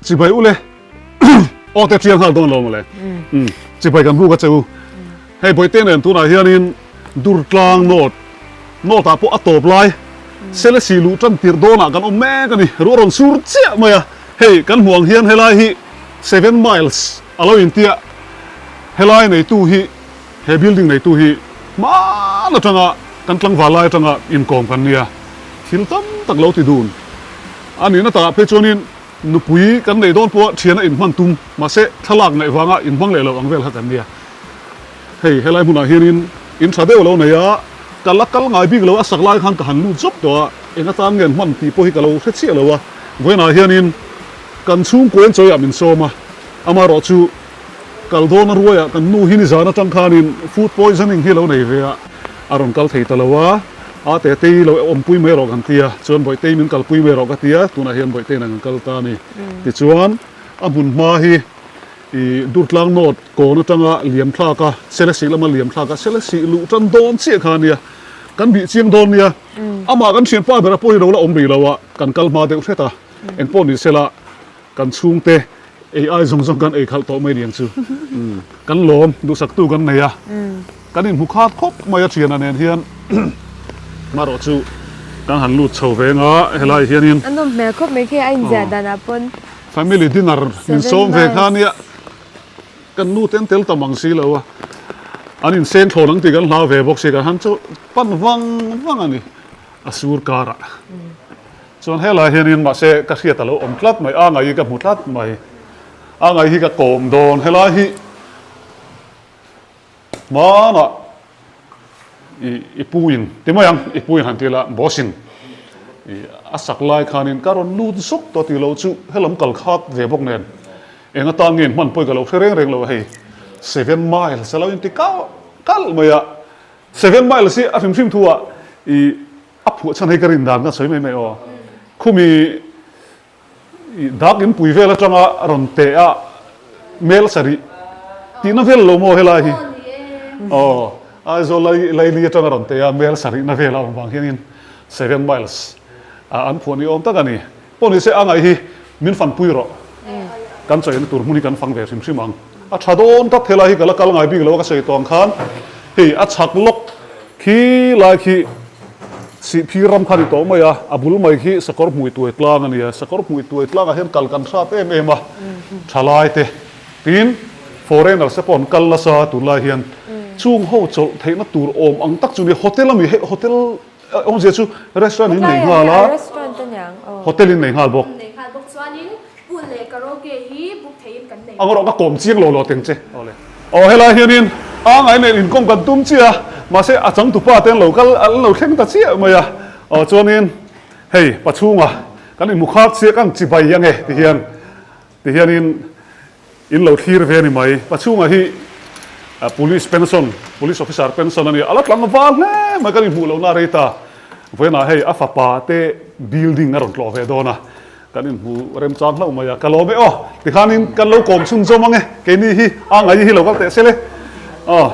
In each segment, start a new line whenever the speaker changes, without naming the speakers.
Chibai ule aw te chiang nghal dawn lo mawle. Chibai kan buk a che u. Hei Bawihte nen tunah hianin Durtlang North North ah pawh a tawp lai Selesih luh tan tirh dawnah kan awm mek a ni. Ruah rawn sur chiah mai a. Hei kan hmuh ang hian helai hi Seven Miles a lo intia helai neitu hi he building neitu hi hmaan atanga kan tlangval lai atanga inkawm kan nia. Thil tam tak lo ti dun a nihna takah phei chuanin Nupui kan neih dawn pawh thiana inhman tum, mahse thlalak ngaih vanga inhmang leh lo ang vel kha kan nia. Hei helai hmunah hianin in tha deuh lo nei a, ka la kal ngai bik lo a sak lai khan ka han lut zawk tawh a, eng atan nge an hman tih pawh hi ka lo hre chiah lo a, vawiinah hianin kan chhungkuain chawiah min sawm a, amaherawh chu Kal dawn a ruaiah kan nu hi nizan atang khanin food poisoning hi lo nei ve a, a rawn kal thei ta lo a, a Tetei lo awmpui mai rawh kan ti a, chuan Bawihtei min kalpui mai rawh ka ti a, tunah hian Bawihtei nen kan kal ta a ni. Tichuan a hmun hma hi ih Durtlang North kawn atanga liam thlak a, Selesih lama liam thlak a, Selesih luh tan dawn chiah kha a nia, kan bih chiang dawn nia, amah kan thianpa bera pawh hi lo la awm rih lo a, kan kal hma deuh hret a, engpawh ni sela. Kan chhungte ei ai zawng zawng kan ei khalh tawh mai niang chu. Kan lawm duhsaktu kan nei a, kan inhmu khat khawp mai a thiana nen hian marawh chu kan han lut chho veng a helai hianin.
A nawm hmel khawp mai khi a inziah danah pawn.
Family dinner min sawm ve kha nia kan nu te an tel tam ang si lo a, an inseng thlawn ang tih kan hlau ve bawk si kan han chu pan vang vang a ni a sur karah. Chuan helai hianin mahse ka hriat a lo awm tlat mai, a ngai hi ka hmu tlat mai, a ngai hi ka kawm dawn, helai hi hmanah i i puin ti mai ang, i puin han ti ila boss in i a sak lai khanin ka rawn lut zawk tawh tih loh chu helam kal khak ve bawk nen eng atan nge hman pawh ka lo hre reng reng lo a hei seven miles a lo inti kalh kalh mai a, seven miles hi a hrim hrim thu ah i A phuah chhan hei ka rin dan ka sawi mai mai aw. Khumi dak in pui vel atanga rawn teh a mel sarih tihna vel lo maw helai hi. Aw Aizawl lai laili atanga rawn teh a mel sarihna vel a awm vang hianin seven miles an phuah ni awm tak a ni. Pawh ni se a ngaih hi min fanpui rawh. Kan chawihna tur hmun hi kan fang ve hrim hrim ang. A tha dawn tak helai hi ka la kal ngai bik lo a ka sawi tawh ang khan hei a chhak lawk khi lai khi Sihphir ram kha ni tawh mai a, a bul mai khi Sakawr hmui tuai tlang a ni a, Sakawr hmui tuai tlangah hian kal kan hrat em em a, thalai te tin foreigners te pawh an kal nasa tunlai hian chung ho chawlh theihna tur awm ang tak chu ni hotel a mi hei hotel Awmzia chu restaurant in nei nghal a, hotel in nei nghal bawk.
Nei nghal bawk chuanin pool leh karaoke hi book theiin kan nei.
Ang erawh ka kawm chiang lo lo teng che. Awle. Aw helai hianin a ngai nen inkawm kan tum chiah a, mahse a changtupa te an lo kal an lo thleng ta chiah mai a. Aw chuanin hei pachhunga kan inhmu khak chiah kan chibai ange tihian tihianin In lo thlir ve a ni mai. Pachhunga hi Police pension, Police officer pension a ni a. A la tlangval hle mai kan inhmuh lohna a rei ta. Vawiinah hei a fapa te building a rawn tlawh ve dawn a, kan inhmu remchang hlauh mai a. Ka lawm e aw, tikhanin kan lo kawm chhunzawm ang e. Keini hi a ngai hi lo kal teh se le. Aw,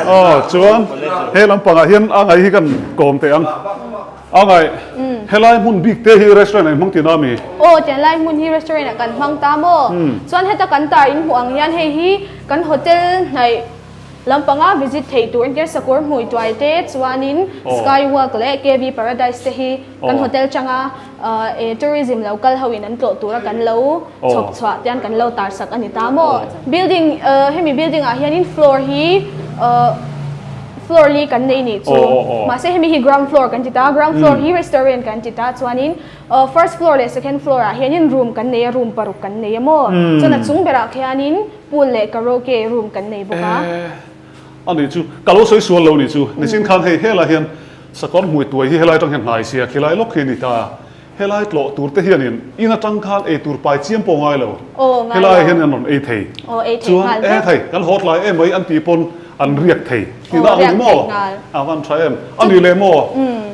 aw chuan he lampangah hian a ngai hi kan kawm teh ang. A ngaih, helai hmun bik te hi restaurant ah in hmang tina mi?
Aw, tianlai hmun hi restaurant ah kan hmang ta maw? Chuan heta kan tar in hmuh ang hian hei hi kan hotel hnaih lampanga visit theih tur entir sakawr hmui tuai te chuanin sky walk leh KV paradise te hi kan hotel tanga tourism lo kal ho in an tlawh tura kan lo chhawp chhuah tian kan lo tar sak a ni ta maw? Building hemi building ah hianin floor hi Floor li kan nei nih chu. Mahse hemi hi ground floor kan ti ta, ground floor hi restaurant kan ti ta chuanin first floor leh second floor ah hianin room kan nei a, room paruk kan nei a maw. Chuan a chung berah khianin pool leh karaoke room kan nei bawk a.
A nih chu, ka lo sawi sual lo nih chu. Nichin khan hei helai hian sakawr hmui tuai hi helai atang hian hnai sia khilai lawk hi a ni ta. Helai tlawh tur te hianin in atang khan ei tur pai chiam pawh ngai lo. Helai hian an rawn ei thei. Chuan e thei kan haw tlai em mai an tih pawn an riak thei tihna ang ni maw? A van tha em? A ni leh maw?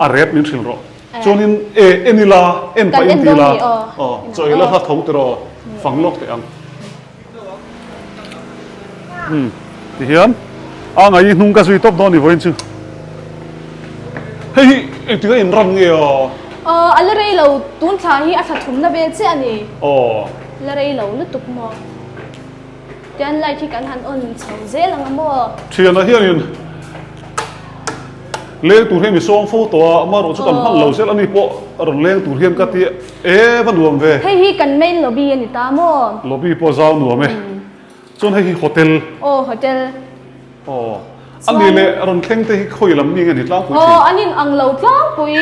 A rep min hrilh rawh. Chuanin e en ila en pah in ti ila aw chaw ila hla tho tiraw fang lawk teh ang. Umm ti hian a ngai hnung ka zui tawp dawn ni vawiin chu hei hi engtik a inram nge aw?
Aw a la rei lo tun thla hi a thla thumna vel chiah a ni.
Aw.
La rei lo lutuk maw? Tian light hi kan han on chho zel ang a maw?
Thiana hianin leng tur hian mi sawm fo tawh a, amaherawh chu kan hman lo zel a ni pawh a rawn leng tur hian ka ti e va nuam ve.
Hei hi kan main lobby a ni ta maw?
Lobby pawh zau nuam e. Chuan hei hi hotel.
Aw hotel.
Aw a ni leh rawn thleng te hi khawi lam mi nge ni tlangpui thin?
Aw an in ang lo tlangpui.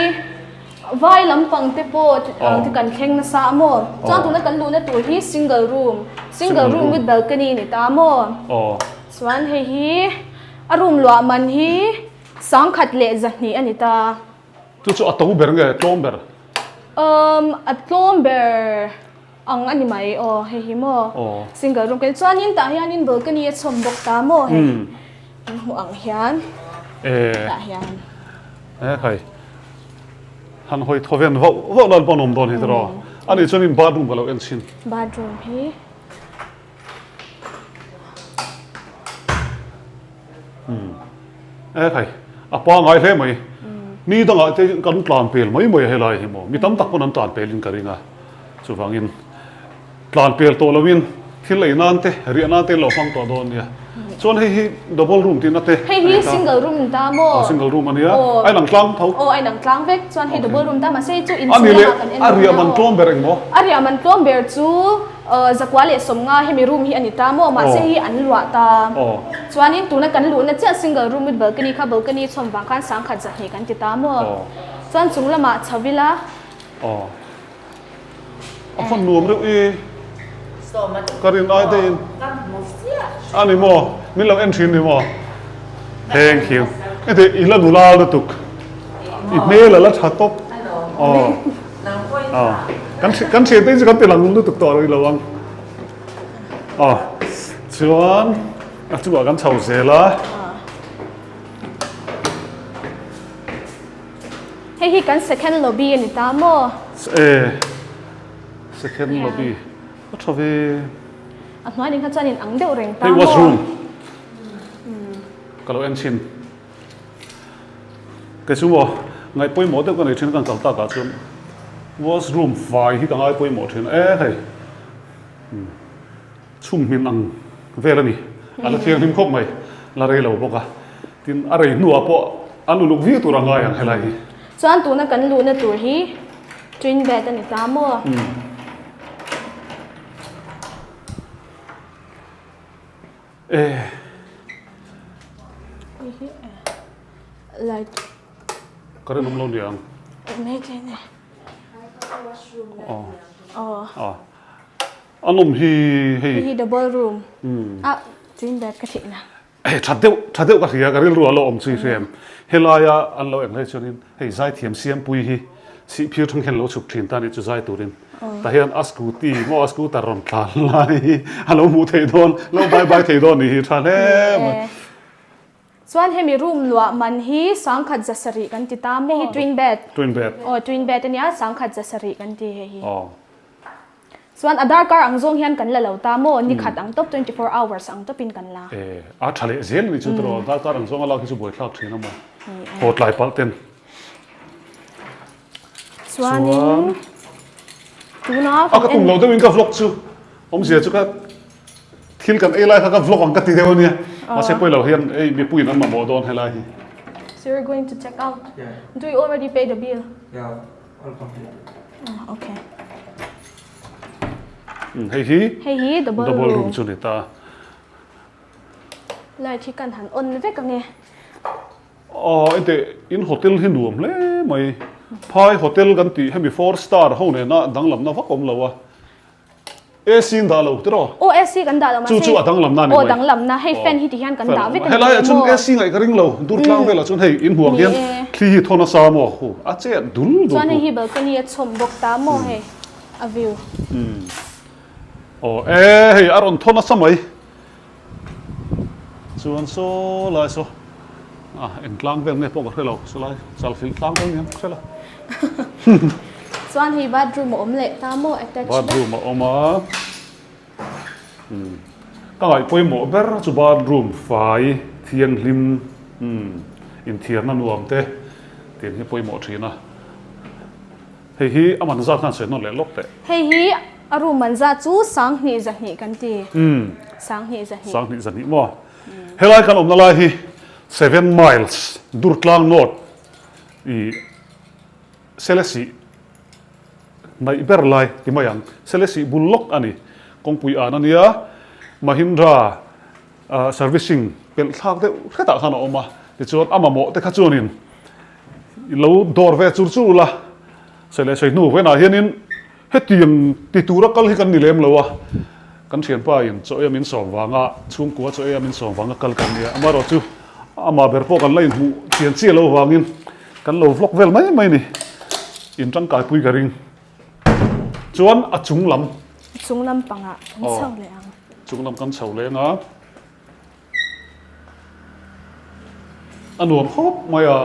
Vai lampang te pawh te kan thleng nasa a maw? Chuan tuna kan luhna tur hi single room, single room with balcony ni ta maw? Chuan hei hi a room luah man hi sangkhat leh zahnih a ni ta.
Chu chu a to ber nge tlawm ber?
Umm a tlawm ber ang a ni mai aw hei hi maw? Single room kan chuanin tah hianin balcony a chhawm bawk ta maw hei in hmuh ang hian tah hian.
E khai han hawi thaw ven vauh vauh lan pawh an awm dawn hi tiraw ani chuan in bathroom ka lo en chhin.
Bathroom hi.
E khai a pangai hle mai ni dangah te kan tlan pel mai mai a helai hi maw mi tam tak pawn an tlan pel in ka ring a chuvangin Tlan pel tawh loin thil ei nan te, riah nan te an lo hmang tawh dawn nia. Chuan hei hi double room tihna te
Hei hi single room ni ta maw?
Aw single room a nia. A inang tlang tho.
Aw a inang tlang vek. Chuan hei double room ta mahse hei chu inchung lamah kan en
dawn nia. A riah man tlawm ber engmaw?
A riah man tlawm ber chu zakua leh sawmnga hemi room hi a ni ta maw? Mahse hei hi an luah ta. Chuanin tuna kan luhna chiah single room with balcony kha balcony chhawm vang khan sangkhat zahnih kan ti ta maw? Chuan chung lamah chho ila.
A fan nuam reuh i ka rin ai deuhin a ni maw min lo en thin ni maw thank you heti i la nula lutuk i hmel a la tha tawp aw aw kan kan thian te hi chu kan ti lang lutuk tawh rih lo ang aw chuan a chungah kan chho zel a.
Hei hi kan second lobby a ni ta maw?
E, second lobby. A tha ve.
A hnuai nen kha chuan in ang deuh reng ta maw?
Hei washroom. Ka lo en chhin. Kei chu maw, ngaih pawimawh deuh ka nei thin kan kal takah chuan washroom fai hi ka ngai pawimawh thin e hei. Chhum hmin ang vel a ni. A la thianghlim khawp mai. La rei lo bawk a. Tin, a rei hnuah pawh an uluk viau tur a ngai ang helai hi.
Chuan tuna kan luhna tur hi twin bed a ni ta maw?
E.
Hei hi light.
Current awm lo niang.
Mai thei a ni.
Aw. Aw. A nawm hi hei.
Hei hi double room a twin bed ka thih na.
Hei tha deuh tha deuh ka hria ka rilru a lo awm chui hrem. Helaia an lo eng hlei chuanin hei zaithiam siampui hi sihphir thang hian lo chhuk thin ta nih chu zai turin. Tah hian a scooty maw a scooter rawn tlan lai hi a lo hmuh theih dawn lo bye bye thei dawn nih hi tha hle mai.
Chuan hemi room luah man hi sangkhat za sarih kan ti ta maw? Hei hi twin bed.
Twin bed.
Aw twin bed ania sangkhat za sarih kan ti hei hi. Aw. Chuan a darkar ang zawng hian kan la lo ta maw? Ni khat ang tawp 24 hours ang tawpin kan la.
E a tha leh zel ni chu tiraw darkar ang zawng a lak hi chu buaithlak thin a maw? Haw tlai palh ten.
Chuanin tuna
A ka tum lo deuhin ka vlog chu awmzia chu ka Thil kan ei lai kha ka vlog ang ka ti deuh ania. Mahse pawi lo hian ei mipuiin an mamawh dawn helai hi.
So you're going to check out? Yeah. Do you already pay the bill?
Yeah, all completed.
Oh, okay.
Hei hi
Hei hi double room.
Double room chu ni ta.
Light hi kan han on vek ange.
Aw ente in hotel hi nuam hle mai. Phai hotel kan tih hemi four star ho nena danglamna vak awm lo a. AC in dah lo tiraw?
Aw AC kan dah lo mahse.
Chu chu a danglamna a ni mai.
Aw danglamna hei fan hi ti hian kan dah vek a ni
Helai ah chuan AC ngaih ka ring lo dur tlang velah chuan hei in hmuh ang hian thli hi thawn a sa maw hu a chet dul dul.
Chuan hei hi balcony a chhawm bawk ta maw hei a view.
Aw e hei a rawn thawn nasa mai. Chuan saw lai saw ah eng tlang vel nge pawh ka hre lo saw lai chalfilh tlang vel ni ang ka hre lo.
Chuan hei bathroom a awm leh ta maw attach vek.
Bathroom a awm a umm ka ngaih pawimawh ber chu bathroom fai thianghlim umm inthiarna nuam te tih hi pawimawh thin a. Hei hi a man zat khan sawi hnawn leh lawk teh.
Hei hi. A room man zat chu 12 2 kan ti. 12 2.
12 2 maw? Helai kan awmna lai hi 7 miles Durtlang North i Selesih hnaih ber lai ti mai ang. Selesih bul lawk a ni. Kawngpui an a nia. Mahindra servicing pelh thlak deuh hretah khan a awm a. Tichuan a mamawh te kha chuanin i lo dawr ve chur chur ula. Sawi leh sawi hnu vawiinah hianin hetiang ti tura kal hi kan ni lem lo a. Kan thianpa in chaw ei a min sawm vanga chhungkua chaw ei a min sawm vanga kal kan ni a. Amaherawhchu amah ber pawh kan la inhmuh chian chiah lo vangin Kan lo vlog vel mai mai ni. In tangkai pui ka ring. Chuan a chung lam.
A chung lam pangah kan chho leh ang.
Chung lam kan chho leh anga. A nuam khawp mai a.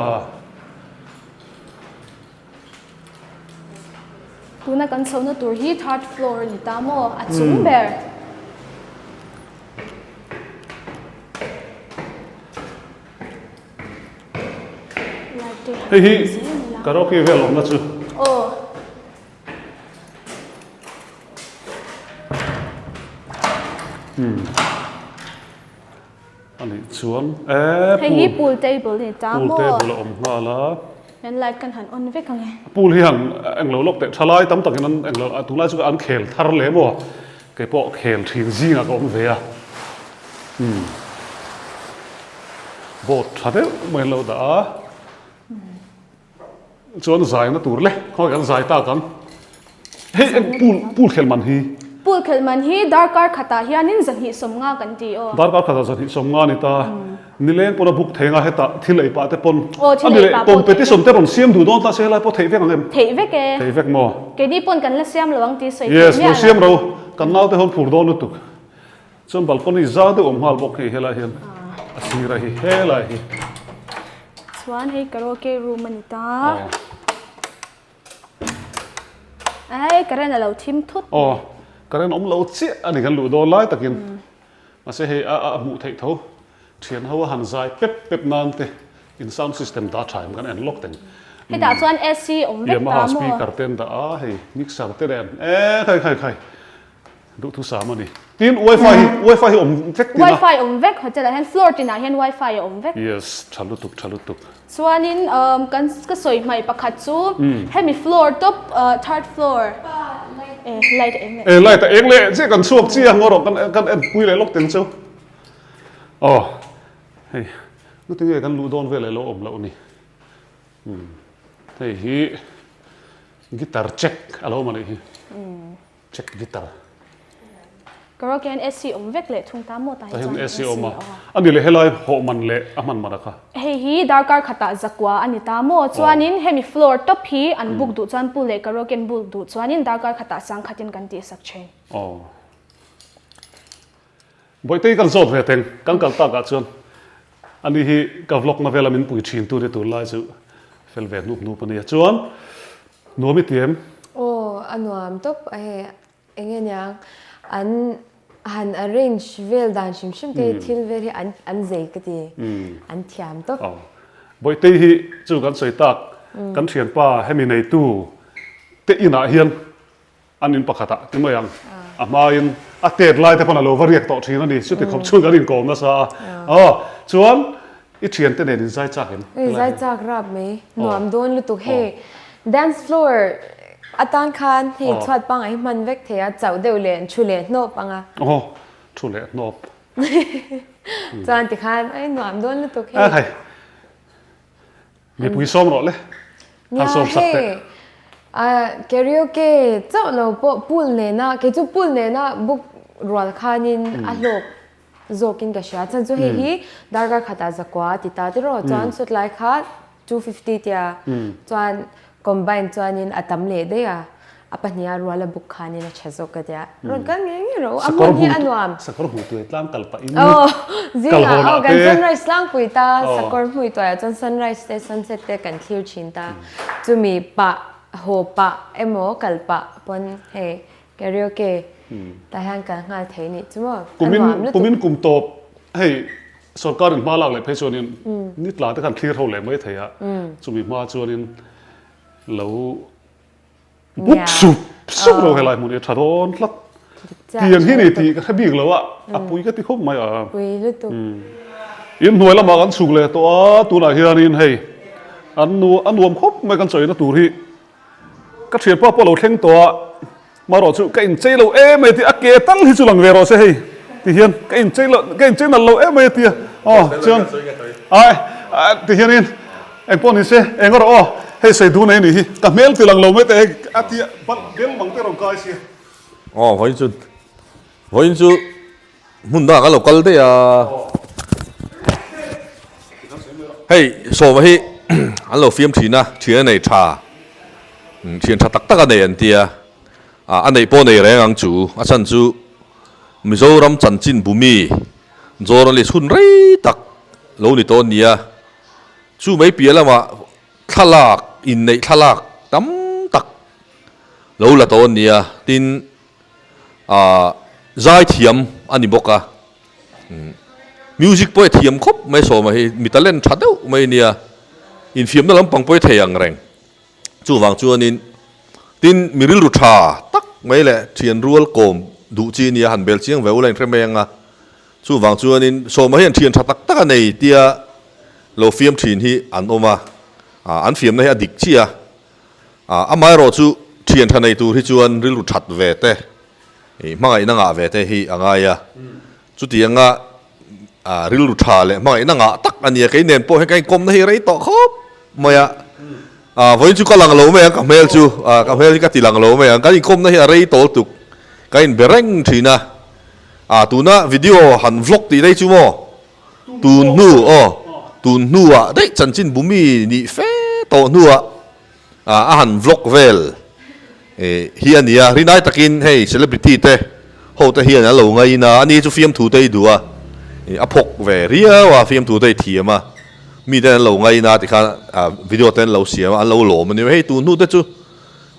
Tuna kan chhohna tur hi third floor a ni ta maw? A chung ber.
Hei hi karaoke vel awmna chu.
Aw.
Hmm. Ani chuan e
Hei hi pool table ni ta
maw? Pool table a awm nghal a.
Hian light kan han on vek ang e.
Pool hi han englo lawk teh thalai tam takin an englo tunlai chu an khel thar leh maw? Keipawh khel thin zingah ka awm ve a. Umm. Board tha deuh mai an lo dah a. Chuan zaina tur le khawngaih kan zai tak ang. Hei eng pool pool khelh man hi.
Pool khelh man hi darkar khatah hianin 250 kan ti aw.
Darkar khatah 250 a ni ta. Nileng pawn a buk thei anga hetah thil ei pah te pawn.
Aw thil ei pah pawh theih vek.
Competition te rawn siam duh dawn ta se helai pawh theih vek ang em?
Theih vek e.
Theih vek maw?
Keini pawn kan la siam lo ang tih sawi theih miah
lo. Yes, lo siam ro. Kan naute hawn phur dawn lutuk. Chuan balcony zau deuh awm nghal bawk hei helai hian a sir a hi helai hi.
Chuan hei karaoke room a ni ta. Ai current a lo thim thut.
Aw current awm lo chiah a ni kan luh dawn lai takin. Mahse hei a a hmuh theih tho. Thian ho a han zai pep pep nan te in sound system dah tha em kan en lawk teng.
Hetah chuan AC awm vek ta maw?
Yamaha speaker te an dah a hei mixer te nen e khai khai khai. Duhthusam a ni. Tin wifi hi wifi hi awm vek
tina. Wifi awm vek hotel ah hian floor tinah hian wifi a awm vek.
Yes tha lutuk tha lutuk.
Chuanin um kan ka sawi hmaih pakhat chu hemi floor top third floor e light a eng leh.
E light a eng leh chiah kan chhuak chiah ang erawh kan kan en pui leh lawk teng chu. Aw hei lutinge kan luh dawn vel alo awm loh ni. Um hei hi guitar check alo awm a nih hi. Check guitar.
Karaoke hian AC awm vek leh thung ta maw tah hi chuan
AC awm a. A ni leh helai hawh man leh a hman man a kha.
Hei hi darkar khatah zakua a ni ta maw chuanin hemi floor top hi an book duh chuan pool leh karaoke an book duh chuanin darkar khatah sangkhatin kan tihsak thin.
Aw. Bawihtei kan zawt ve teng kan kal takah chuan ani hi ka vlog na vela min pui thin tu ni tur lai chu fel ve hnup hnup a nia chuan Nuam i ti em?
Aw, a nuam tawp a hei eng nge niang an han arrange vel dan hrim hrim te hi thil vel hi an an zei ka ti, an thiam tawp.
Aw, Bawihtei hi chu kan sawi tak, kan thianpa hemi neitu te inah hian an in pakhatah ti mai ang, a hmain a tet lai te pawn a lo va riak tawh thin a ni, chuti khawp chuan kan inkawm nasa a, aw chuan I thian te nen in zai chak em?
Hei zai chak rap mai, nuam dawn lutuk hei dance floor atan khan hei chhuat pangai hi hman vek thei a, chauh deuh leh thu leh hnawp anga.
Aw thu leh hnawp.
Chuan tikhan ai nuam dawn lutuk hei.
Hei mipui sawm rawh le, han sawm sak teh.
Nia hei karaoke chauh lo pawh pool nena kei chu pool nena book rual khanin a hlawk. Zawkin ka hria. Chuan chu hei hi darkar khatah zakua a ti ta tiraw. Chuan sawtlai kha 250 tia chuan combine chuanin a tam leh daih a. A pahniha rual a buk khanin a tha zawk ka tia. Rawn kal ngei ngei rawh u. A hmun hi a nuam.
Sakawr hmui tuai tlang kal pahin
Aw zingah aw kan sunrise tlangpui ta. Sakawr hmui tuaiah chuan sunrise te sunset te kan thlir thin ta. Chumi pah haw pah emaw kal pah pawn hei Karaoke tah hian kal nghal thei nih chu maw? A nuam lutuk.
Kumin kum tawp hei sorkar in hma lak leh phei chuanin ni tla te khan thlir ho leh mai thei a, chumi hma chuanin lo book sup. sup ro helai hmun hi a tha dawn tlat. Tiang hi ni tih ka hre bik lo a, a pui ka ti khawp mai a.
Pui lutuk.
In hnuai lamah kan chhuk leh tawh a, tunah hianin hei an nu a nuam khawp mai kan chawina tur hi ka thianpa pawh a lo thleng tawh a, marawh chu ka inchei lo em mai tih a ke tal hi chu lang ve rawh se hei ti hian ka inchei lo ka inchei nalh lo em mai a ti a, aw chuan ai ti hianin engpawh ni se eng erawh aw hei sawi dun ei a nih hi ka hmel ti lang lo mai teh hei a ti a balh bel mang te rawn kai sia.
Aw vawiin chu vawiin chu hmun dangah kan lo kal daih a hei sawma hi an lo fiam thin a thian a nei tha thian tha tak tak a nei an tia ah a neih pawh nei reng ang chu a chhan chu Mizoram chanchin bumi journalist hun rei tak lo ni tawh a nia chu mai piah lamah thlalak inneih thlalak tam tak lo la tawh a nia tin ah zai thiam a ni bawk a music pawh a thiam khawp mai sawma hi mi talent tha deuh mai a nia infiamna lampang pawh hi thei ang reng chuvang chuanin tin mi rilru tha tak mai leh thian rual kawm duh chi a nia han bel chiang ve ula inhre mai ang a chuvang chuanin sawma hian thian tha tak tak a nei tia lo fiam thin hi an awm a ah an fiamna hi a dik chiah a. Amaherawh chu thian tha nei tur hi chuan rilru that ve te, hmangaihna ngah ve te hi a ngai a. Chutianga rilru tha leh hmangaihna ngah tak a nia, kei nen pawh hian ka inkawmna hi rei tawh khawp mai a. Vawiin chu ka lang lo mai ang ka hmel chu, ka hmel hi ka ti lang lo mai ang. Kan inkawmna hi a rei tawl tuk, ka inbe reng thin a. Tuna video han vlog tih daih chu maw? Tun hnu aw, tun hnuah daih chanchin bumi nih fe tawh hnuah a han vlog vel hi a nia. Rinai takin hei celebrity te ho te hian an lo ngain a, ani chu fiamthu te i duh a, a phawk ve riau a, fiamthu te i thiam a, mi ten an lo ngain a tikhan video te an lo siam a, an lo lawm a ni. Hei tun hnu te chu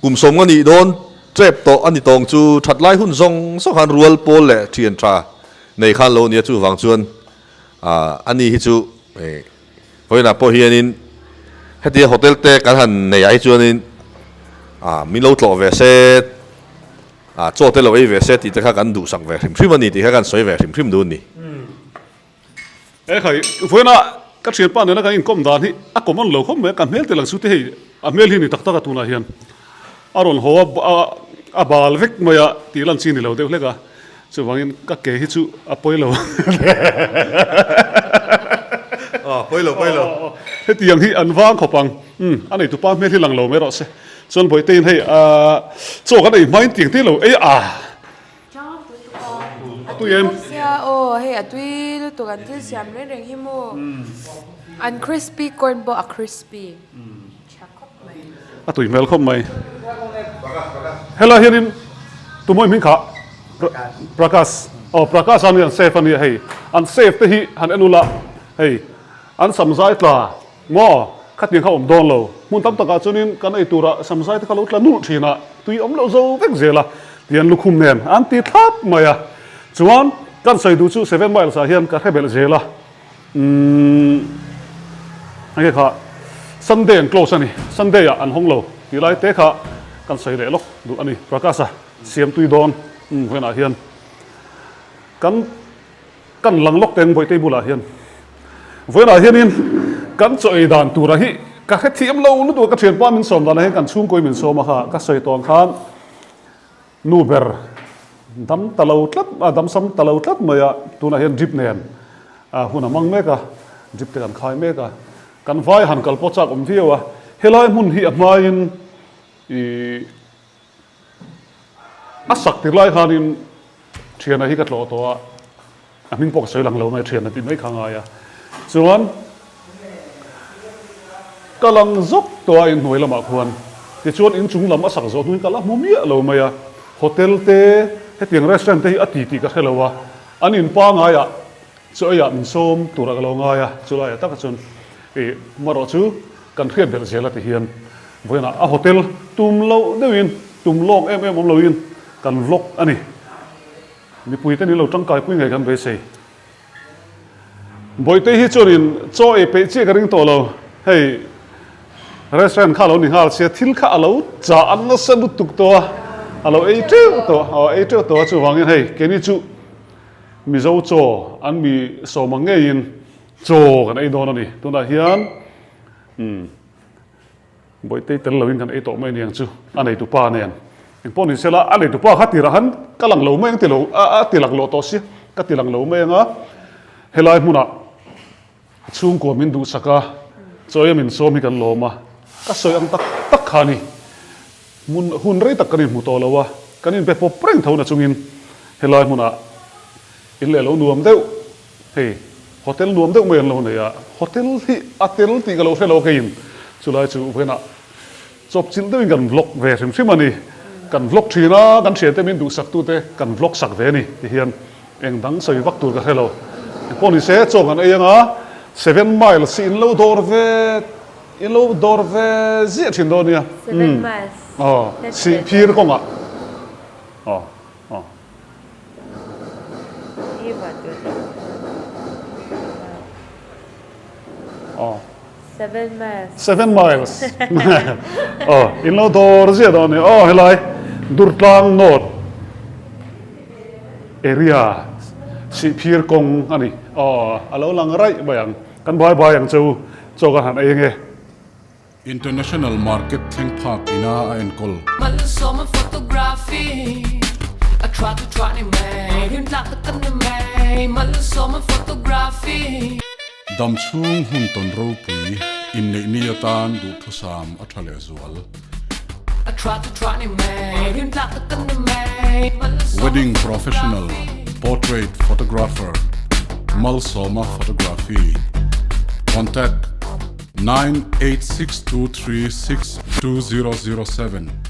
kum sawm nga nih dawn tep tawh a ni tawng chu that lai hun zawng zawng khan rual pawl leh thian tha Nei khan lo nia chuvang chuan a ni hi chu vawiinah pawh hianin hetia hotel te kan han nei ah hi chuanin min lo tlawh ve se chaw te lo ei ve se tih te kha kan duhsak ve hrim hrim a ni tih kha kan sawi ve hrim hrim dun ni.
Ekhai vawiinah ka thianpa nena kan inkawm dan hi a common lo khawp mai a, ka hmel te lang chu te hei a hmel hi ni tak tak a tunah hian a rawn haw a a bal vek mai a tih lan chi ni lo deuh hlek a. Chuvangin ka ke hi chu a pawi lo.
Aw, pawi lo, pawi lo.
Hetiang hi an vang khawp ang. Umm, a neitupa hmel hi lang lo mai rawh se. Chuan Bawihteiin hei, chaw kan ei hmain tiang te lo ei a.
A tui bawk sia aw, hei a tui lutuk an thil siam reng reng hi maw. An crispy corn pawh a crispy.
A tui hmel khawp mai. Helai hianin tumawi hming kha Prakash aw Prakash a ni an safe a nia hei an safe te hi han en ula hei an samzai tla maw khatiang kha awm dawn lo hmun tam takah chuanin kan ei turah samzai te kha lo tla nulh thin a tui awm loh zo vek zel a tian lukhum nen an ti thlap mai a chuan kan sawi duh chu seven miles ah hian ka hre belh zel a. Umm enge kha Sunday an close a ni, Sunday ah an hawng lo tih lai te kha kan sawi leh lawk duh a ni. Prakash a siam tui dawn umm vawiinah hian kan kan lang lawk teng Bawihtei bulah hian vawiinah hianin kan chaw ei dan tura hi ka hrethiam lo lutuk a ka thianpa min sawm danah hian kan chhungkawi min sawm a kha ka sawi tawng khan Nu ber dam ta lo tlat a, dam sam ta lo tlat mai a, tunah hian drip nen hun a hmang mek a, drip te kan khai mek a, kan vai han kal pawh chak awm viau a, helai hmun hi a hmain ih a sak tir lai khanin thiana hi ka tlawh tawh a. A hming pawh ka sawi lang lo mai thian a tih mai kha ngai a. Chuan ka lang zawk tawh a inhnuai lamah khuan tichuan inchung lam a sak zawh hnuin ka la hmu miah lo mai a. Hotel te hetiang restaurant te hi a ti tih ka hre lo a. An in pangaiah chaw eiah min sawm turah ka lo ngai a. Chulaiah takah chuan ih marawh chu kan hriat belh zel a ti hian vawiinah a hotel tum loh deuhin tum lawk em em awm loin kan vlog a ni. Mipuite ni lo tangkaipui ngei kan beisei. Bawihte hi chuanin chaw ei peih chiah ka ring tawh lo. Hei restaurant kha a lo ni nghal sia, thil kha a lo chah a nasa lutuk tawh a. A lo ei teuh tawh a, ei teuh tawh a chuvangin hei keini chu Mizo chaw an mi sawm ang ngeiin chaw kan ei dawn a ni. Tunah hian umm Bawihtei tel loin kan ei tawh mai aniang chu a neitu pa nen. Engpawh ni sela a neitu pa kha tirah khan ka lang lo mai ang ti lo a ti lang lo tawh sia ka ti lang lo mai ang a helai hmunah Chhungkua min duhsak a, chawi a min sawm hi kan lawm a, ka sawi ang tak tak kha a ni. Hmun hun rei tak kan inhmu tawh lo a, kan inbe pawp reng tho na chungin helai hmunah in leh lo nuam deuh, hei hotel nuam deuh mai an lo nei a, hotel hi a tel tih ka lo hre lo keiin chulai chu vawiinah chawpchilh deuhin kan vlog ve hrim hrim a ni. Kan vlog thin a, kan thiante min duhsaktute kan vlog sak ve a ni tihian. Eng dang sawi vak tur ka hre lo. Engpawh ni se, chaw kan ei anga Seven Miles hi in lo dawr ve, in lo dawr ve ziah thin dawn nia.
Seven Miles.
Aw, Sihphir kawngah. Aw, aw. Aw.
Seven miles.
Seven miles. Aw, in lo dawr ziah dawn nia. Aw, helai Durtlang North area Sihphir kawng a ni. Aw, a lo lang raih mai ang. Kan bye bye ang che u. Chaw kan han ei ange.
International market thleng phak ina a enkawl.
Malsawma photography a tha chu tha ni mai rin tlak tak kan ni mai Malsawma photography.
Dam chhung hun tawn ropui inneih ni atan duhthusam a tha lehzual.
A tha chu tha ni mai rin tlak tak kan ni mai Malsawma
Wedding professional portrait photographer Malsawma Photography Contact 9862362007.